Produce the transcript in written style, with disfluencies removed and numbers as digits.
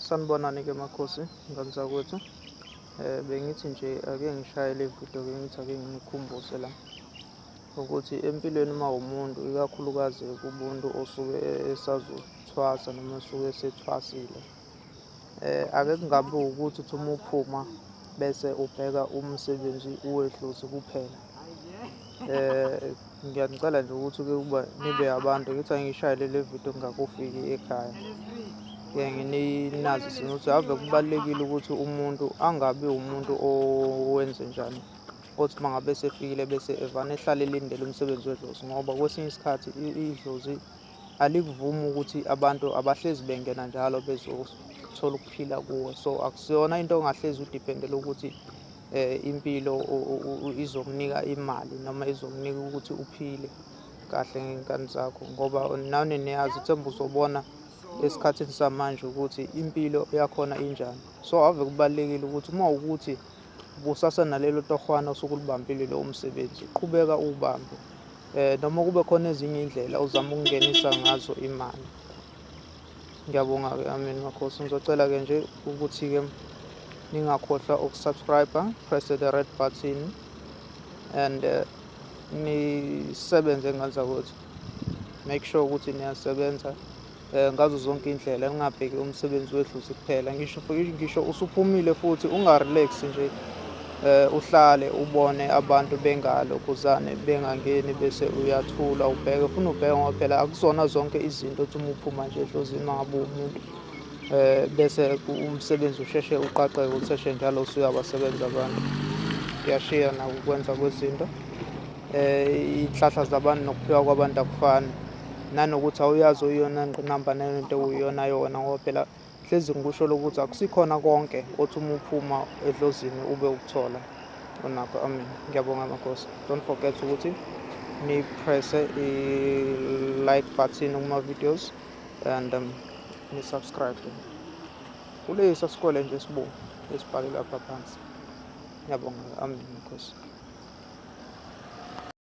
Sanibonani-ke makhosi, ngane zakwethu. Bengithi nje ake ngishaye le video-ke, ngithi ake nginikhumbuze la ukuthi empilweni uma uwumuntu, ikakhulukazi kumuntu osuke esazothwasa noma osuke esethwasile, ake kungabi ukuthi uthi uma uphuma bese ubheka umsebenzi wedlozi kuphela. Ngiyanicela nje ukuthi-ke ukuba nibe abantu, ngithi angiyishayele le video ngingakufiki ekhaya. Ke nginazise ukuthi ave kubalulekile ukuthi umuntu angabi umuntu owenzenjani, othi uma ngabe esefikile bese evane ehlale elindele umsebenzi wedlozi, ngoba kwesinye isikhathi idlozi alikuvumi ukuthi abantu abahlezi bengena njalo bezothola ukuphila kuwe. So akusiyona into ongahlezi udiphendele ukuthi impilo izokunika imali noma izokunika ukuthi uphile kahle ngey'nkani zakho, ngoba nani niyazi, ithemba uzobona esikhathini samanje ukuthi impilo yakhona injani. So ave kubalulekile ukuthi uma wukuthi ubusasenalelo tohwana osuke ulibambile lowo msebenzi, qhubeka uwubambe, noma kube khona ezinye iy'ndlela ozama ukungenisa ngazo imali. Ngiyabonga-ke, amen makhosi. Ngizocela-ke nje ukuthi-ke ningakhohlwa ukusubscribe, press the red button and nisebenze ngane zakwethu. Make sure ukuthi niyasebenza ngazo zonke iy'ndlela, ningabheki umsebenzi wedlozi kuphela. Ngisho usuphumile futhi unga-relax nje, uhlale ubone abantu bengalokhuzane bengangeni bese uyathula ubheke, funa ubheke, ngoba phela akusona zonke izinto othi uma uphuma nje edlozini uma ngabe uwumuntu bese umsebenzi usheshe uqaqeke, utheshe njalo usuyabasebenza abantu. Kuyashiya nako ukwenza kwezinto. Iy'nhlahla zabantu nokuphiwa kwabantu akufani, nanokuthi awuyazi oyiyona ngqinamba nento okuyiyona yona, ngoba phela hlezi ngikusho lokuthi akusikhona konke othi uma uphuma edlozini ube ukuthola unakho. Amen. Ngiyabonga makhosi. Don't forget ukuthi ni-press-e i-like button kuma-videos and ni-subscribe kulesi sikole nje esibomvu esibhalwe lapha phansi. Ngiyabonga, amen makhosi.